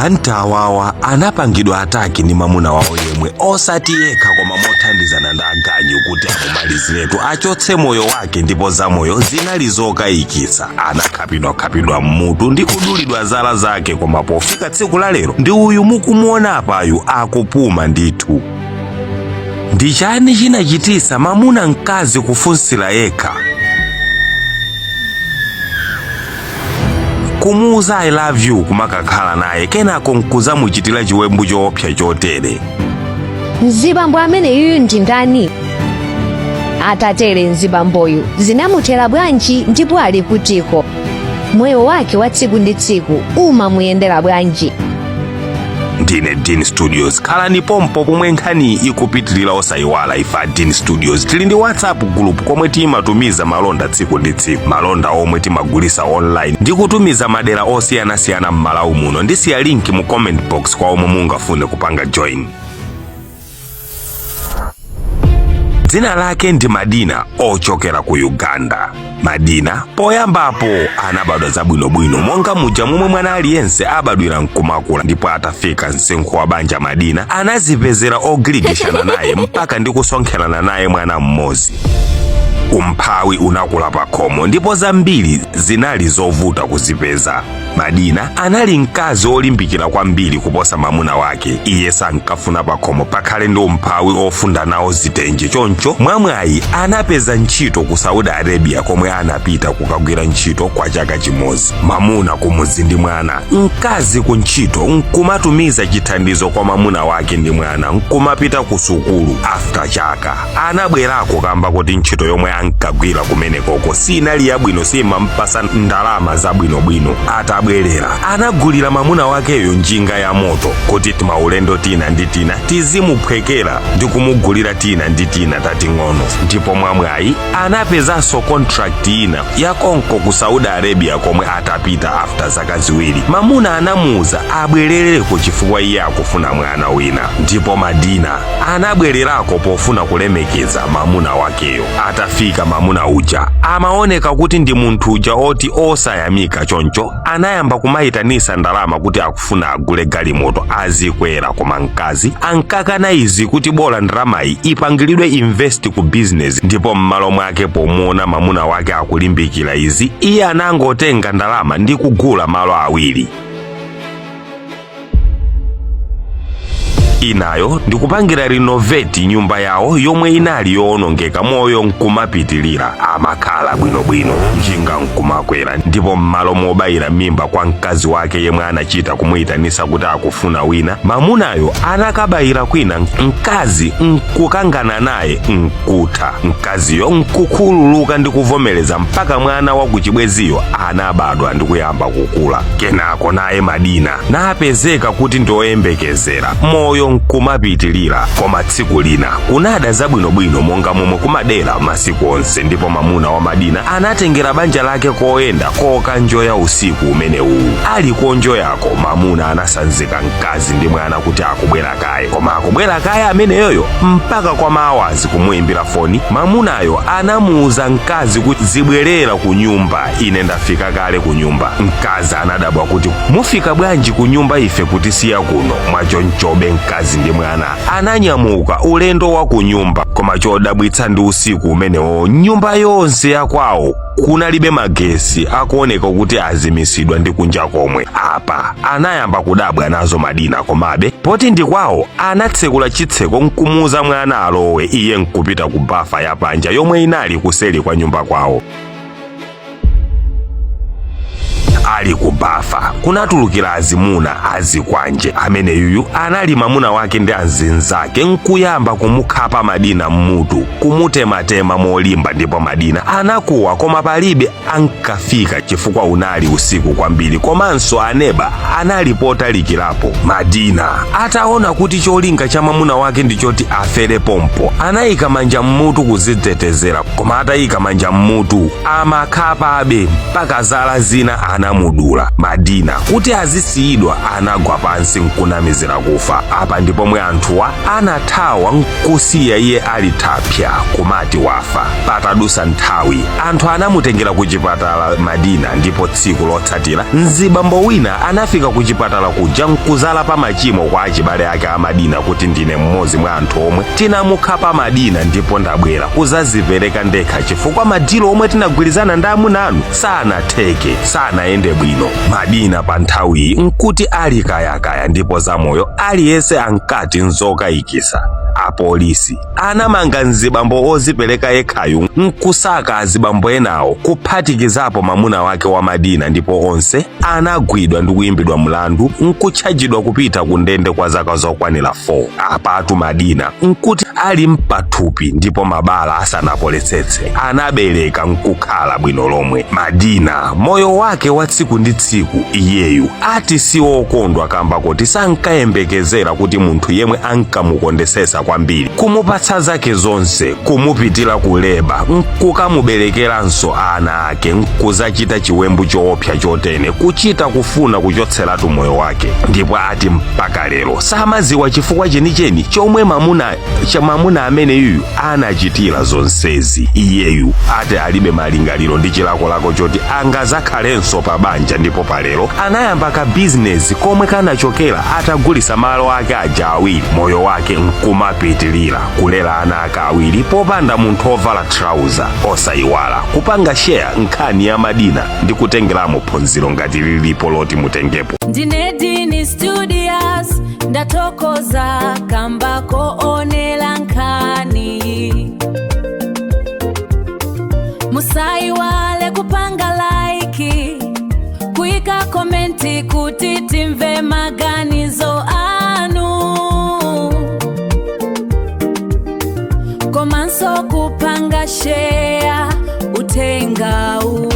Anti awawa anapangidwa attack ndi mamuna wawo yemwe, osati yekha koma mothandizana ndi aganyu kuti amumaliziretu, achotse moyo wake. Ndipo zamoyo zinali zokayikitsa. Anakhapidwakhapidwa mmutu ndi kudulidwa zala zake, koma pofika tsiku la lero ndi uyu mukumuona apayu akupuma ndithu. Ndi chani chinachitisa mamuna mkazi kufunsira yekha, kumuuza "I love you", kumakakhala naye, kenako nkuzamuchitira chiwembu choopsa chotere? Mzibambo ameneyuyu ndi ndani? Atatere mzibamboyu zinamuthera bwanji ndipo ali kutiko? Moyo wake wa tsiku ndi tsiku umamuyendera bwanji? Ndine Dean Studios. Khalani pompo pomwe nkhani ikupitirira. Osayiwala, ife a Dean Studios tili ndi WhatsApp group komwe timatumiza malonda tsiku ndi tsiku, malonda omwe timagulisa online ndi kutumiza madera osiyanasiyana m'Malawi muno. Ndisiya link mu comment box kwa omwe mungafune kupanga join. Dzina lake ndi Madina, ochokera ku Uganda. Madina poyambapo anabadwa zabwinobwino monga muja momwe mwana aliyense abadwira nkumakula. Ndipo atafika msinkhu wa banja, Madina anazipezera ogirigishana naye mpaka ndi kusonkherana naye mwana mmodzi. Umphawi unakula pakhomo ndipo zambiri zinali zovuta kuzipeza. Madina anali mkazi olimbikira kwambiri kuposa mamuna wake. Iye sankafuna pakhomo pakhale ndi umphawi ofunda nawo zitenje. Choncho mwamwayi anapeza ntchito ku Saudi Arabia, komwe anapita kukagwira ntchito kwa chaka chimodzi. Mamuna kumudzi ndi mwana, mkazi ku ntchito, nkumatumiza chithandizo kwa mamuna wake ndi mwana, nkumapita ku sukulu. After chaka anabwerako kamba kuti ntchito yomwe ankagwira kumenekoko sinali yabwino, simampasa ndalama zabwinobwino. Atabwerera anagulira mamuna wakeyo njinga ya moto kuti timaulendo tina ndi tina tizimuphwekera ndi kumugulira tina ndi tina tating'ono. Ndipo mwamwayi anapezanso contract ina yakonko ku Saudi Arabia, komwe atapita after zaka 2, mamuna anamuuza abwerereko chifukwa iye akufuna mwana wina. Ndipo Madina anabwererako pofuna kulemekeza mamuna wakeyo. Atafika, mamuna uja amaoneka kuti ndi munthu uja oti osayamika, choncho anayamba kumayitanisa ndalama kuti akufuna agule galimoto azikwera. Koma mkazi ankakana izi kuti bola ndalamayi ipangiridwe invest ku business. Ndipo m'malo mwake, pomuona mamuna wake akulimbikira izi, iye anangotenga ndalama ndi kugula malo awiri, inayo ndikupangira renovate nyumba yawo yomwe inali yowonongeka. Moyo nkumapitilira, amakhala bwinobwino, njinga nkumakwera. Ndipo m'malo mobayira mimba kwa mkazi wake yemwe anachita kumuyitanisa kuti akufuna wina, mamunayo anakabayira kwina. Mkazi nkukangana naye nkutha, mkaziyo nkukhululuka ndi kuvomereza, mpaka mwana wa kuchibweziyo anabadwa ndi kuyamba kukula. Kenako naye Madina napezeka kuti ndi oyembekezera, moyo nkumapitilira. Koma tsiku lina kunada zabwinobwino monga momwe kumadera masiku onse, ndipo mamuna wa Madina anatengera banja lake koyenda kokanjoya. Usiku umenewu ali konjoyako, mamuna anasanzika mkazi ndi mwana kuti akubwera kaye. Koma akubwera kaye ameneyoyo mpaka kwa maawazi kumuimbira foni, mamunayo anamuuza mkazi kuti, "Zibwerera ku nyumba, ine ndafika kale ku nyumba." Mkazi anadabwa kuti, "Mufika bwanji ku nyumba ife kutisiya kuno?" Mwachonchobe mkazi ndi mwana ananyamuka ulendo wa ku nyumba. Koma chodabwitsa ndi usiku umenewo nyumba yonse yakwawo kunalibe magesi, akuoneka kuti azimisidwa ndi kunja komwe. Apa anayamba kudabwa nazo Madina, komabe poti ndi kwawo anatsekula chitseko nkumuuza mwana alowe, iye nkupita ku bafa yapanja yomwe inali kuseli kwa nyumba kwawo. Ali ku bafa kunatulukira azimuna azikwanje. Ameneyuyu anali mamuna wake ndi anzinzake, nkuyamba kumukhapa Madina mmutu, kumutematema molimba. Ndipo Madina anakuwa, koma palibe ankafika chifukwa unali usiku kwambiri, komanso aneba anali potalikirapo. Madina ataona kuti cholinga cha mamuna wake ndi choti afere pompo, anayika manja mmutu kuzitetezera. Koma atayika manja mmutu amakhapabe mpaka zala zina anamu Anamudula Madina kuti azisiyidwa. Anagwa pansi nkunamizira kufa. Apa ndipomwe anthuwa anathawa nkusiya iye ali thapya, kumati wafa. Patadusa nthawi, anthu anamutengera ku chipatala Madina, ndipo tsiku lotsatira mzibambo wina anafika ku chipatala kuja nkuzala pa machimo kwa achibale ake a Madina kuti, "Ndine mmodzi mwa anthu omwe tinamukhapa Madina, ndipo ndabwera kuzazipereka ndekha chifukwa madilo omwe tinagwirizana ndi amuna anu sanatheke, sanayende bwino." Madina pa nthawiyi nkuti ali kayakaya, ndipo zamoyo aliyense ankati nzokayikisa. Apolisi anamanga mzibambo ozipereka yekhayu nkusaka azibambo enawo, kuphatikizapo mamuna wake wa Madina, ndipo onse anagwidwa ndi kuyimbidwa mlandu nkutchajidwa kupita ku ndende kwa zaka zokwanira 4. Apatu Madina nkuti ali mpathupi, ndipo mabala asanapoletsetse anabereka nkukhala bwino lomwe. Madina moyo wake wa tsiku ndi tsiku iyeyu ati si wokondwa, kamba kuti sankayembekezera kuti munthu yemwe ankamukondesesa kwambiri, kumupatsa zake zonse, kumupitira kuleba, nkukamuberekeranso ana ake, nkuzachita chiwembu choopsa chotene, kuchita kufuna kuchotseratu moyo wake. Ndipo ati mpaka lero samaziwa chifukwa chenicheni chomwe mamuna cha mamuna amene yuyu anachitira zonsezi. Iyeyu ati alibe malingaliro ndi chilakolako choti angazakhalenso pa banja, ndipo palero anayamba ka bizinesi komwe kanachokera atagulisa malo ake aja awiri. Moyo wake nkumapitilira kulera ana ake awiri popanda munthu ovala trauza. Osayiwala kupanga share nkhani ya Madina ndi kutengeramo phunziro ngati lilipo loti mutengepo. Ndine Dini Studios, ndathokoza kamba koonera nkhani. Musayiwale kupanga like, kuyika comment kuti timve maganizo anu, komanso kupanga share uthengawu.